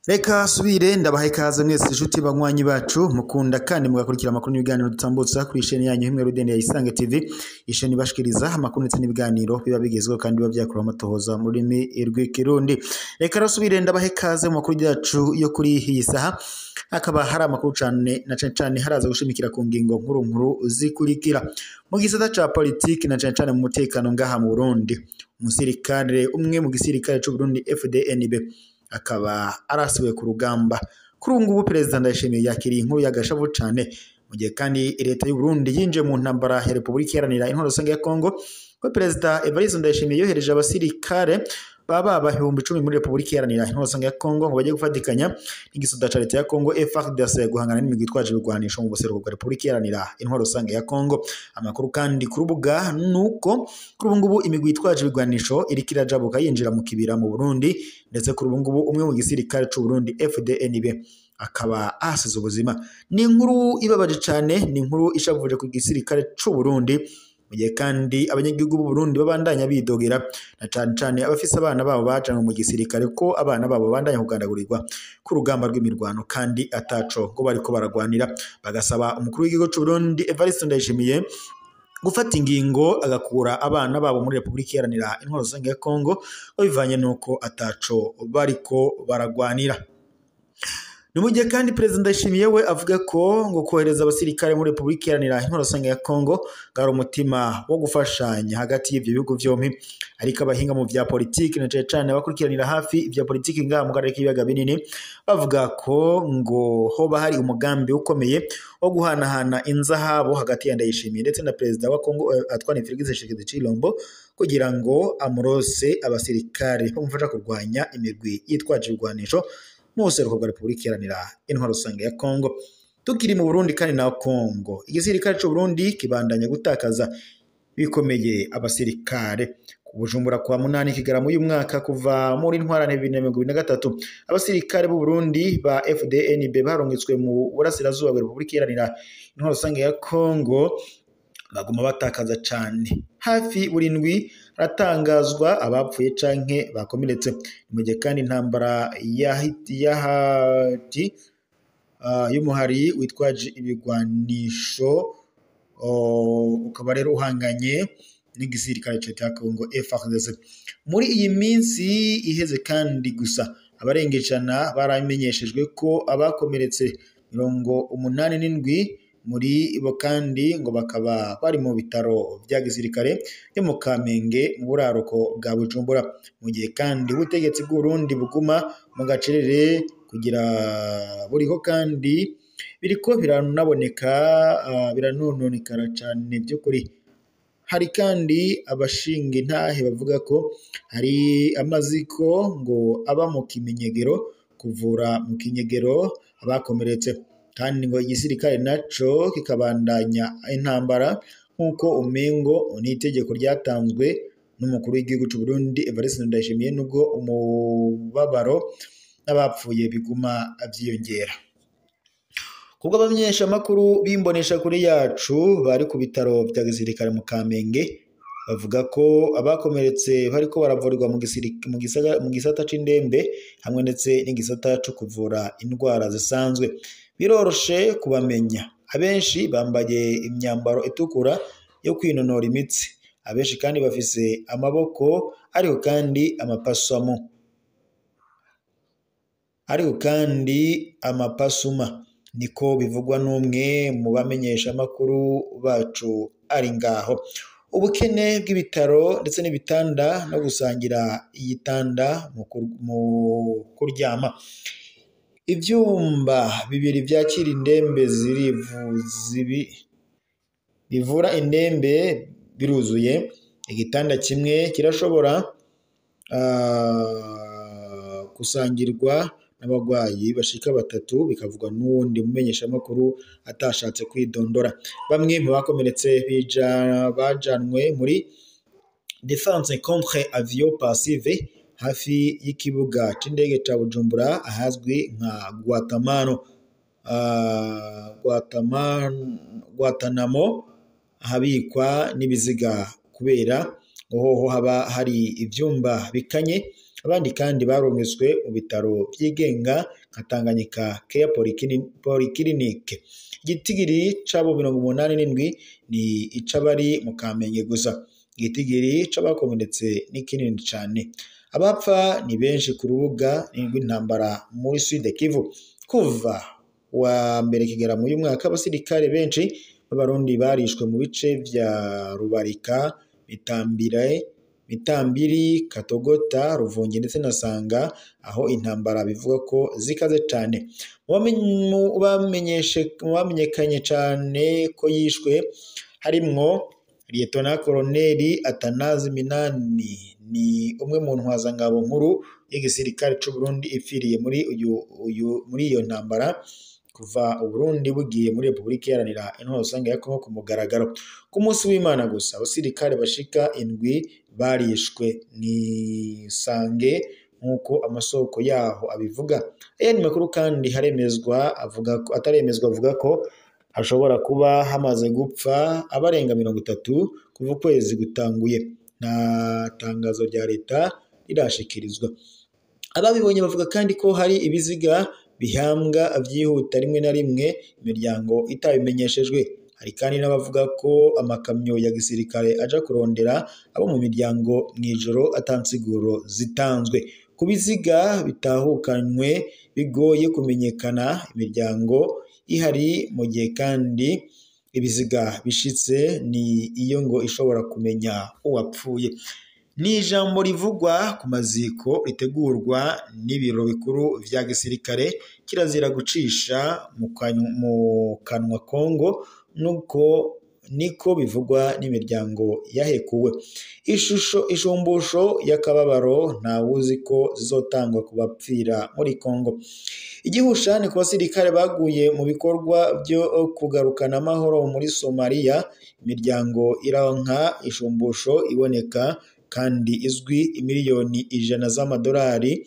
Reka subire ndabaha ikaze mwese inshuti banywanyi bacu mukunda kandi mugakurikira amakuru n'ibiganiro dutambutsa kuri isheni yanyu imwe rudende ya Isange TV, isheni bashikiriza amakuru ndetse n'ibiganiro biba bigezweho kandi biba byakorewe amatohoza mu rurimi rw'ikirundi. Reka rasubire ndabaha ikaze mu makuru yacu yo kuri iyi saha, hakaba hari amakuru cane na cane cane haraza gushimikira ku ngingo nkuru nkuru zikurikira. Mu gisata ca politiki na cane cane mu mutekano ngaha mu Burundi, umusirikare umwe mu gisirikare c'u Burundi FDNB akaba arasiwe ku rugamba. Kuri ubu ngubu Perezida Ndayishimiye yakiriye inkuru y'agashavu cane, mu gihe kandi leta y'u Burundi yinjiye mu ntambara ya Repubulika Iharanira Intwaro Rusange ya Kongo, ko Perezida Evariste Ndayishimiye yohereje abasirikare baba 10,000 muri Repubulika Iharanira Intwaro Rusange ya Kongo ngo bajye gufatikanya n'igisoda ca leta ya Kongo FARDC guhangana n'imigwi itwaje ibigwanisho mu buseruko bwa Repubulika Iharanira Intwaro Rusange ya Kongo. Amakuru kandi ku rubuga nuko kuri ubu ngubu imigwi itwaje ibigwanisho iriko irajabuka yinjira mu kibira mu Burundi, ndetse kuri ubu ngubu umwe mu gisirikare c'u Burundi FDNB akaba ahasize ubuzima. Ni inkuru ibabaje cane, ni inkuru ishavuje ku gisirikare c'u Burundi, mu gihe kandi abanyagihugu b'u Burundi babandanya bidogera na cane cane abafise abana babo bajanwe mu gisirikare ko abana babo babandanya kugandagurirwa ku rugamba rw'imirwano kandi ataco ngo bariko baragwanira, bagasaba umukuru w'igihugu c'u Burundi Evariste Ndayishimiye gufata ingingo agakura abana babo muri Repubulika Iharanira Intwaro Rusange ya Kongo babivanye nuko ataco bariko baragwanira. Ni mu gihe kandi Perezida Ndayishimiye we avuga ko ngo kohereza abasirikare muri Repubulika Iharanira Intwaro Rusange ya Kongo bwari umutima wo gufashanya hagati y'ivyo bihugu vyompi, ariko abahinga mu vya politiki na cane cane abakurikiranira hafi ivya politiki ngaha mu karere k'ibiyaga binini bavuga ko ngo hoba hari umugambi ukomeye wo guhanahana inzahabo hagati ya Ndayishimiye ndetse na Perezida wa Kongo Antoine Felix Tshisekedi Tshilombo kugira ngo amurose abasirikare bamufasha kurwanya imigwi yitwaje ibigwanisho mu buseruko bwa Repubulika Iharanira Intwaro Rusange ya Kongo. Tukiri mu Burundi kandi na Kongo, igisirikare c'u Burundi kibandanya gutakaza bikomeye abasirikare. Ku Bujumbura kwa 8 Kigarama uyu mwaka kuva muri ntwarane 2023 abasirikare b'u Burundi ba FDNB barungitswe mu burasirazuba bwa Repubulika Iharanira Intwaro Rusange ya Kongo baguma batakaza cane. Hafi buri ndwi haratangazwa abapfuye canke bakomeretse. Mu gihe kandi intambara yahati y'umuhari witwaje ibigwanisho ukaba rero uhanganye n'igisirikare ca Kongo FARDC. Muri iyi minsi iheze kandi gusa abarenga 100 baramenyeshejwe ko abakomeretse 87 muri bo kandi ngo bakaba bari mu bitaro vya gisirikare byo mu Kamenge mu buraruko bwa Bujumbura. Mu gihe kandi ubutegetsi bw'u Burundi buguma mu gacerere kugira buriho kandi biriko biranaboneka biranononekara cane by'ukuri. Hari kandi abashinga intahe bavuga ko hari amaziko ngo aba mu kimenyegero kuvura mu kinyegero abakomeretse, kandi ngo igisirikare naco kikabandanya intambara nk'uko umengo ni itegeko ryatanzwe n'umukuru w'igihugu c'u Burundi Evariste Ndayishimiye, nubwo umubabaro n'abapfuye biguma vyiyongera. Kubwo abamenyeshamakuru b'imbonesha kuri yacu bari ku bitaro vya gisirikare mu Kamenge bavuga ko abakomeretse bariko baravurirwa mu gisata c'indembe hamwe ndetse n'igisata co kuvura indwara zisanzwe. Biroroshe kubamenya, abenshi bambaye imyambaro itukura yo kwinonora imitsi, abenshi kandi bafise amaboko ariko kandi amapasamo, ariko kandi amapasuma, niko bivugwa n'umwe mu bamenyesha makuru bacu ari ngaho. Ubukene bw'ibitaro ndetse n'ibitanda no gusangira igitanda mu kuryama. Ivyumba bibiri vyakira indembe bivura indembe biruzuye, igitanda kimwe kirashobora gusangirwa n'abagwayi bashika 3, bikavugwa n'uwundi mumenyeshamakuru atashatse kwidondora. Bamwe mu bakomeretse bajanwe muri Defense contre avion passive hafi y'ikibuga c'indege ca Bujumbura ahazwi nka Guantanamo, ahabikwa n'ibiziga kubera ngo hoho haba hari ivyumba bikanye. Abandi kandi barungitswe mu bitaro vyigenga nka Tanganyika Care Polyclinic. Igitigiri c'abo 87 ni ic'abari mu Kamenge gusa. Igitigiri c'abakomeretse ni kinini cane. Abapfa ni benshi ku rubuga rw'intambara muri Sud Kivu. Kuva wa mbere kigera mu uyu mwaka, abasirikare benshi b'Abarundi barishwe mu bice vya Rubarika, Mitambiri, Katogota, Ruvungi ndetse na Sanga, aho intambara bivuga ko zikaze cane. Mu bamenyekanye cane ko yishwe harimwo Lieutenant Colonel Atanazi Minani, ni umwe mu ntwazangabo nkuru y'igisirikare c'u Burundi ipfiriye muri uyu muri iyo ntambara kuva Uburundi bugiye muri Repubulika Iharanira Intwaro Rusange ya Kongo ku mugaragaro. Ku munsi w'Imana gusa abasirikare bashika 7 barishwe mw'Isange nk'uko amasoko yaho abivuga. Ayandi makuru kandi haremezwa avuga ko ataremezwa avuga ko hashobora kuba hamaze gupfa abarenga 30 kuva ukwezi gutanguye. Nta tangazo rya leta rirashikirizwa. Ababibonye bavuga kandi ko hari ibiziga bihambwa vyihuta rimwe na rimwe imiryango itabimenyeshejwe. Hari kandi n'abavuga ko amakamyo ya gisirikare aja kurondera abo mu miryango mw'ijoro atansiguro zitanzwe. Ku biziga bitahukanywe bigoye kumenyekana imiryango ihari, mu gihe kandi ibiziga bishitse ni iyo ngo ishobora kumenya uwapfuye. Ni ijambo rivugwa ku maziko ritegurwa n'ibiro bikuru vya gisirikare, kirazira gucisha mu kanwa Kongo, nuko niko bivugwa n'imiryango yahekuwe. Ishusho ishumbusho y'akababaro ntawuzi ko zizotangwa ku bapfira muri Kongo. Igihushani ku basirikare baguye mu bikorwa byo kugarukana amahoro muri Somalia, imiryango ironka ishumbusho iboneka kandi izwi miliyoni 100 z'amadolari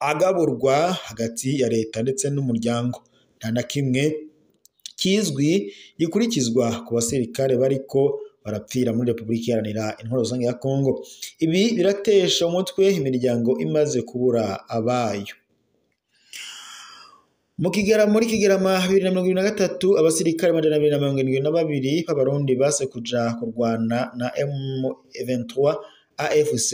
agaburwa hagati ya leta ndetse n'umuryango. Nta na kimwe kizwi gikurikizwa ku basirikare bariko barapfira muri Repubulika Iharanira Intwaro Rusange ya Kongo. Ibi biratesha umutwe imiryango imaze kubura abayo. Muri Kigarama 2023 abasirikare 272 b'Abarundi base kuja kurwana na M23 AFC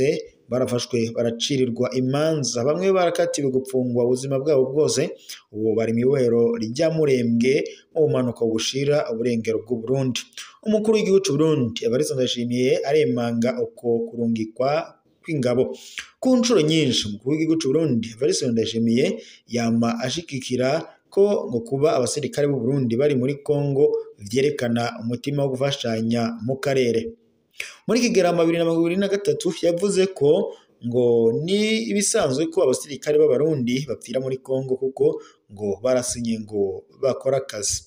barafashwe baracirirwa imanza, bamwe barakatiwe gupfungwa ubuzima bwabo bwose. Ubu bari mw'ibohero rya Murembwe mu bumanuko bushira uburengero bw'u Burundi. Umukuru w'igihugu c'u Burundi Evariste Ndayishimiye aremanga uko kurungikwa kw'ingabo ku nshuro nyinshi. Umukuru w'igihugu c'u Burundi Evariste Ndayishimiye yama ashigikira ko ngo kuba abasirikare b'u Burundi bari muri Kongo vyerekana umutima wo gufashanya mu karere. Muri Kigarama 2023 yavuze ko ngo ni ibisanzwe ko abasirikare b'Abarundi bapfira muri Kongo kuko ngo barasinye ngo bakora akazi.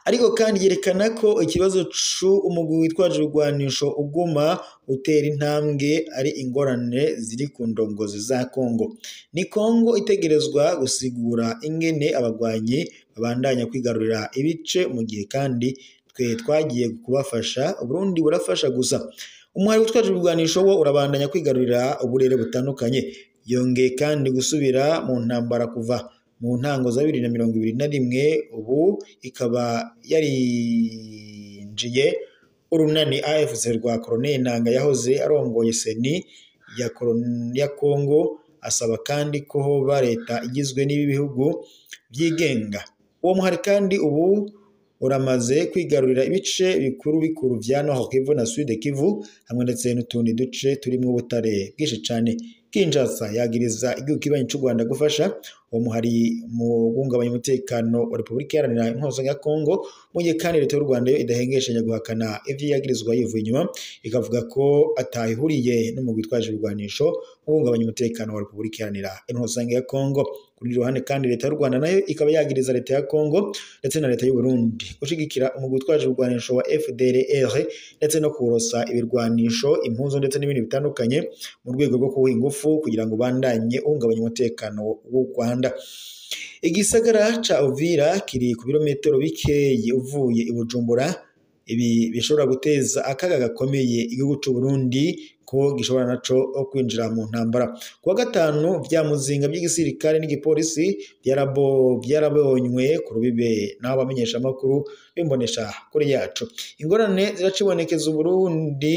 Ariko kandi yerekana ko ikibazo c'umugwi witwaje ibigwanisho uguma utera intambwe ari ingorane ziri ku ndongozi za Kongo. Ni Kongo itegerezwa gusigura ingene abagwanyi babandanya kwigarurira ibice, mu gihe kandi twe twagiye kubafasha. Uburundi burafasha gusa. Umuhari witwaje ibigwanisho wo urabandanya kwigarurira uburere butandukanye. Yongeye kandi gusubira mu ntambara kuva mu ntango za 2021, ubu ikaba yarinjiye urunani AFC rwa Colonel Nanga yahoze arongoye Seni ya Kongo. Asaba kandi ko hoba leta igizwe n'ibihugu vyigenga. Uwo muhari kandi ubu uramaze kwigarurira ibice bikuru bikuru vya Nord Kivu na Sud Kivu, hamwe ndetse n'utundi duce turimwo ubutare bwinshi cane. Kinshasa yagiriza igihugu kibanyi c'u Rwanda gufasha uwo muhari mu guhungabanya umutekano wa Repubulika Iharanira Intwaro ya Kongo, mu gihe kandi leta y'u Rwanda yo idahengeshanya guhakana ivyo yagirizwa yivuye inyuma, ikavuga ko atahihuriye n'umugwi witwaje ibigwanisho mu guhungabanya umutekano wa Repubulika Iharanira Intwaro ya Kongo. Kuri ruhande kandi leta y'u Rwanda nayo ikaba yagiriza leta ya Kongo ndetse na leta y'u Burundi gushigikira umugwi witwaje ibigwanisho wa FDLR ndetse no kurosa ibirwanisho, impuzu ndetse n'ibindi bitandukanye mu rwego rwo kuwuha ingufu kugira ngo bandanye uhungabanya umutekano w'u Rwanda. Igisagara ca Uvira kiri ku birometero bikeyi uvuye i Bujumbura. Ibi bishobora guteza akaga gakomeye igihugu c'u Burundi ko gishobora naco kwinjira mu ntambara. Kuwa gatanu vya muzinga by'igisirikare n'igipolisi byarabonywe ku rubibe n'aho abamenyesha amakuru bimbonesha kuri yacu. Ingorane ziracibonekeza Burundi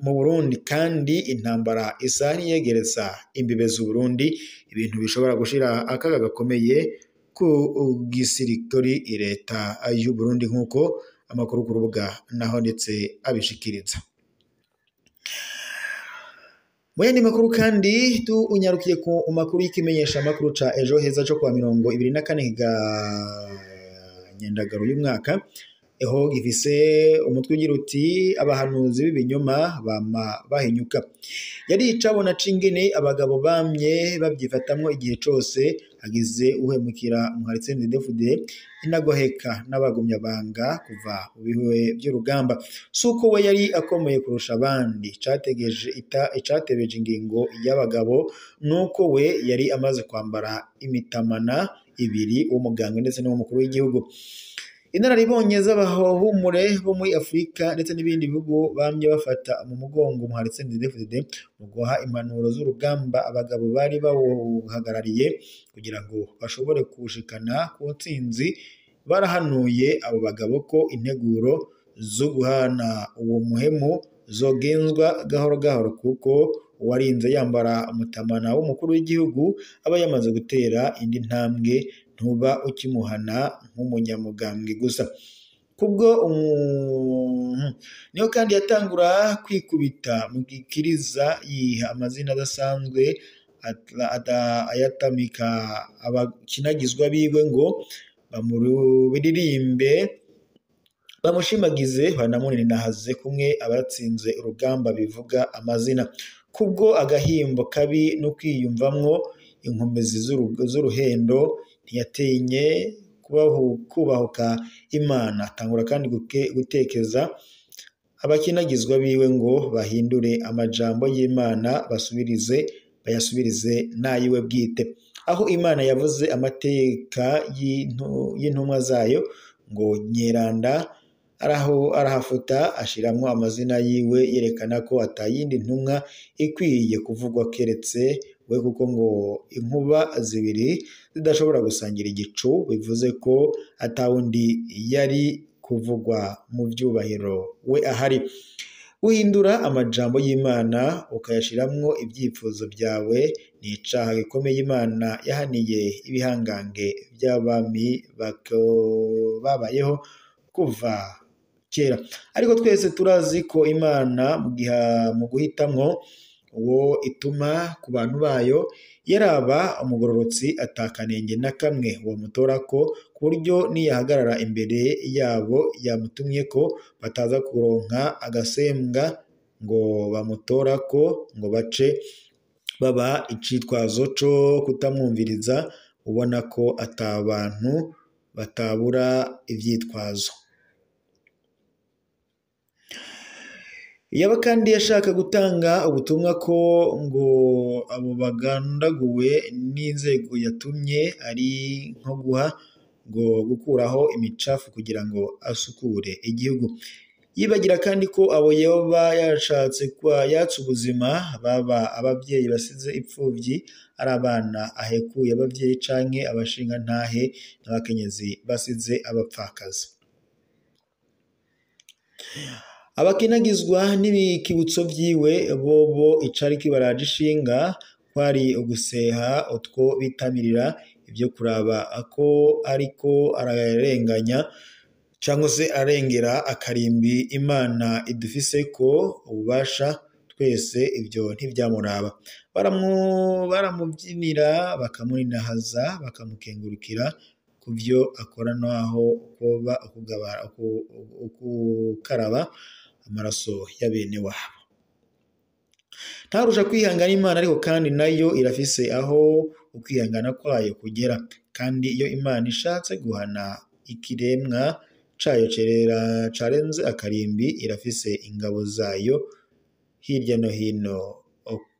mu Burundi kandi intambara isa n'iyegereza imbibe z'u Burundi, ibintu bishobora gushira akaga gakomeye ku gisirikare leta y'u Burundi nkuko amakuru ku rubuga naho ndetse abishikiriza. Mu yandi makuru kandi tunyarukiye ku makuru y'ikimenyesha makuru ca Ejo Heza co kuwa 24 Nyandagaro y'umwaka, eho gifise umutwe ugira uti abahanuzi b'ibinyoma bama bahinyuka. Yari icabona cingene abagabo bamye babyifatamwo igihe cose hagize uhemukira umuhari CNDD-FDD inagoheka n'abagumya banga kuva mu bihe by'urugamba. Suko we yari akomeye kurusha abandi, icategeje icatebeje ingingo y'abagabo nuko we yari amaze kwambara imitamana ibiri w'umuganga ndetse n'umukuru w'igihugu. Inararibonye z'abahumure bo muri Afrika ndetse n'ibindi bihugu bamye bafata mu mugongo umuhari CNDD-FDD mu guha impanuro z'urugamba abagabo bari bawuhagarariye kugira ngo bashobore kuwushikana ku ntsinzi, barahanuye abo bagabo ko integuro zo guhana uwo muhemu zogenzwa gahoro gahoro kuko uwarinze yambara umutamana w'umukuru w'igihugu aba yamaze gutera indi ntambwe, ntuba ukimuhana nk'umunyamugambwe gusa. Kubwo niyo kandi yatangura kwikubita mu gikiriza yiha amazina adasanzwe ayatamika abakinagizwa biwe ngo bamuririmbe bamushimagize banamuninahaze kumwe abatsinze urugamba bivuga amazina. Kubwo agahimbo kabi no kwiyumvamwo inkomezi z'uruhendo ntiyatinye kubahuka Imana, atangura kandi gutekeza abakinagizwa biwe ngo bahindure amajambo y'Imana bayasubirize n'ayiwe bwite. Aho Imana yavuze amateka y'intumwa zayo ngo Nyeranda arahafuta ashiramwo amazina yiwe yerekana ko atayindi ntumwa ikwiye kuvugwa keretse we, kuko ngo inkuba zibiri zidashobora gusangira igicu, bivuze ko atawundi yari kuvugwa mu byubahiro we ahari. Guhindura amajambo y'Imana ukayashiramwo ibyifuzo byawe ni icaha gikomeye Imana yahaniye ibihangange by'abami babayeho kuva kera. Ariko twese turazi ko Imana mu guhitamwo uwo ituma ku bantu bayo yaraba umugororotsi atakanenge na kamwe uwo mutora ko ku buryo niyahagarara imbere yabo yamutumye ko bataza kuronka agasembwa ngo bamutora ko ngo bace baba icitwazo co kutamwumviriza, ubona ko atabantu batabura ivyitwazo. Yaba kandi yashaka gutanga ubutumwa ko ngo abo bagandaguwe n'inzego yatumye ari nko guha ngo gukuraho imicafu kugira ngo asukure igihugu. Yibagira kandi ko abo yoba yashatse kwa yatse ubuzima baba ababyeyi basize ipfuvyi, ari abana ahekuye ababyeyi canke abashinga ntahe n'abakenyezi basize abapfakazi. Abakinagizwa n'ibikibutso vyiwe bobo icari kibaraje ishinga kwari uguseha utwo bitamirira ibyo kuraba ko ariko ararenganya cyangwa se arengera akarimbi Imana idufise ko ububasha twese, ibyo ntibyamuraba. Baramubyinira bakamuninahaza bakamukengurukira kubyo akora naho kuba ukukaraba amaraso ya bene wabo. Ntarusha kwihangana Imana, ariko kandi nayo irafise aho ukwihangana kwayo kugera, kandi iyo Imana ishatse guhana ikiremwa cayo carenze akarimbi irafise ingabo zayo hirya no hino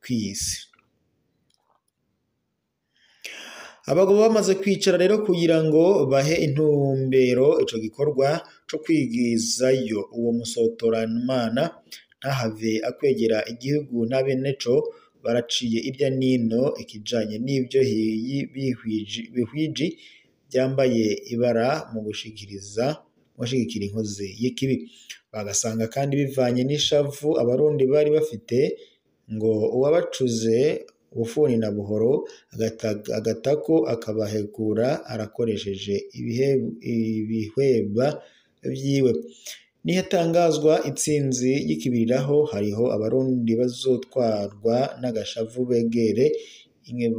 kw'isi. Abagabo bamaze kwicara rero kugira ngo bahe intumbero ico gikorwa co kwigizayo uwo musotoramana ntahave akwegera igihugu n'abeneco baraciye irya nino ikijanye n'ivyo bihwiji byambaye ibara mu gushikiriza gushigikira inkozi y'ikibi. Bagasanga kandi bivanye n'ishavu abarundi bari bafite ngo uwabacuze ubufuni na buhoro agatako akabahekura arakoresheje ibihweba vyiwe. Nihatangazwa intsinzi y'ikibiriraho hariho abarundi bazotwarwa n'agashavu begere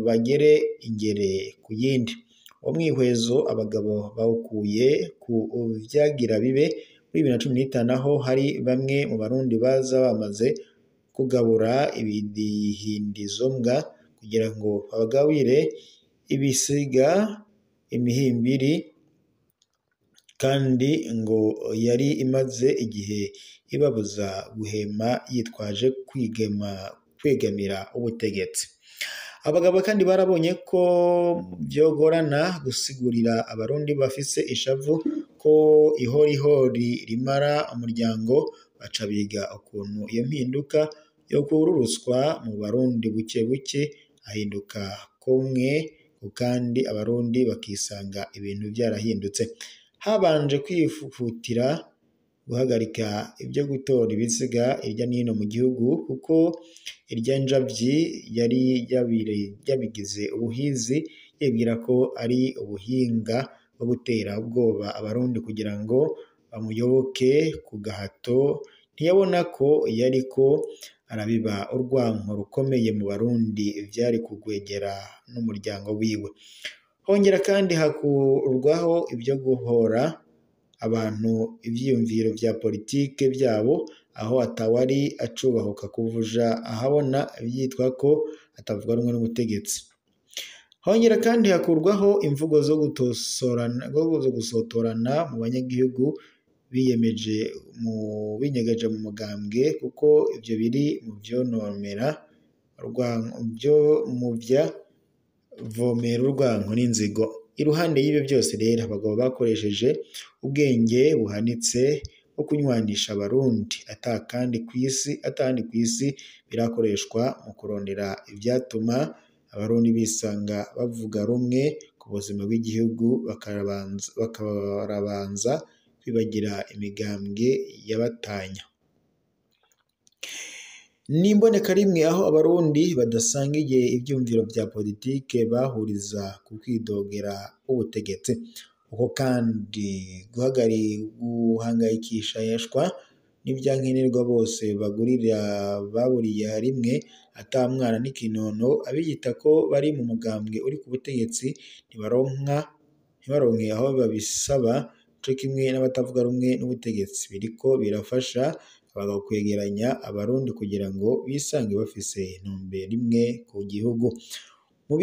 bagere ingere ku yindi. Uwo mwihwezo abagabo bawukuye ku vyagira bibe muri 2015 aho hari bamwe mu barundi baza bamaze kugabura ibidihindizombwa kugira ngo babagabire ibisiga imihimbiri, kandi ngo yari imaze igihe ibabuza guhema yitwaje kwegamira ubutegetsi. Abagabo kandi barabonye ko vyogorana gusigurira abarundi bafise ishavu ko ihorihori rimara umuryango, baca biga ukuntu iyo mpinduka yo kururutswa mu barundi buke buke ahinduka kumwe kandi abarundi bakisanga ibintu vyarahindutse. Habanje kwihutira guhagarika ibyo gutora ibiziga irya nino mu gihugu kuko irya njavyi yari yabigize ubuhizi yibwira ko ari ubuhinga bwo gutera ubwoba abarundi kugira ngo bamuyoboke ku gahato. Ntiyabona ko yariko arabiba urwanko rukomeye mu barundi vyari kugwegera n'umuryango wiwe. Hongera kandi hakurwaho ibyo guhora abantu ivyiyumviro vya politike vyabo, aho atawari acubahuka kuvuja ahabona ivyitwa ko atavuga rumwe n'ubutegetsi. Hongera kandi hakurwaho imvugo zo gusotorana mu banyagihugu biyemeje mu binyegeje mu mugambwe, kuko ivyo biri mu vyonomera byo mu vya vomera urwanko n'inzigo. Iruhande y'ibyo byose rero abagabo bakoresheje ubwenge buhanitse bwo kunywanisha abarundi atakandi kw'isi birakoreshwa mu kurondera ivyatuma abarundi bisanga bavuga rumwe ku buzima bw'igihugu, bakarabanza kwibagira imigambwe yabatanya. Ni imboneka rimwe aho abarundi badasangiye ivyumviro vya politike bahuriza ku kwidogera ubutegetsi. Uko kandi guhangayikishwa n'ivyankenerwa bose baburiye rimwe ata mwana n'ikinono. Abiyita ko bari mu mugambwe uri ku butegetsi ntibaronke aho babisaba, co kimwe n'abatavuga rumwe n'ubutegetsi. Biriko birafasha abagabo kwegeranya abarundi kugira ngo bisange bafise intumbero imwe ku gihugu. Mu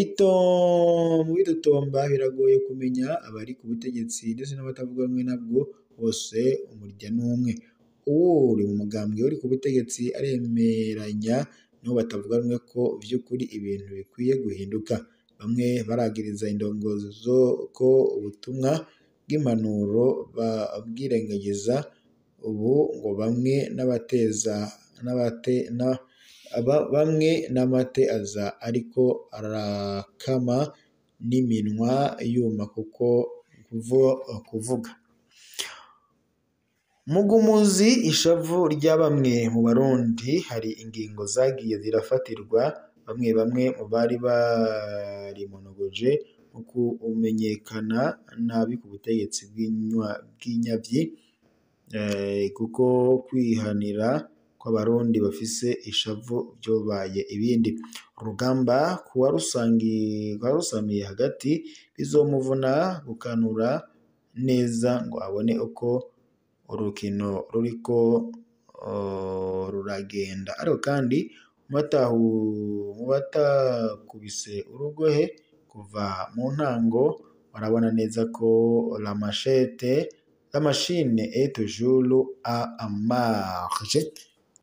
bitotomba biragoye kumenya abari ku butegetsi ndetse n'abatavuga rumwe nabwo, bose umurya n'umwe. Uwuri mu mugambwe uri ku butegetsi aremeranya n'uwo batavuga rumwe ko vy'ukuri ibintu bikwiye guhinduka. Bamwe baragiriza indongozi ko ubutumwa bw'impanuro babwirengagiza, ubu ngo bamwe n'amate aza ariko arakama n'iminwa yuma kuko kuvuga. Mugumuzi ishavu rya bamwe mu barundi, hari ingingo zagiye zirafatirwa bamwe bamwe mu bari barimonogoje mu kumenyekana nabi ku butegetsi bw'inyavyi, kuko kwihanira kw'abarundi bafise ishavu vyobaye ibindi. Urugamba kuwarusamiye hagati bizomuvuna gukanura neza ngo abone uko urukino ruriko ruragenda. Ariko kandi mu batakubise urugohe kuva mu ntango barabona neza ko la machine est toujours en marche.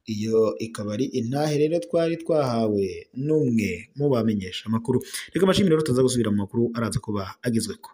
Iyo ikaba ari intahe rero twari twahawe n'umwe mu bamenyesha amakuru. Reka amashimire rero tuza gusubira mu makuru araza kuba agezweko.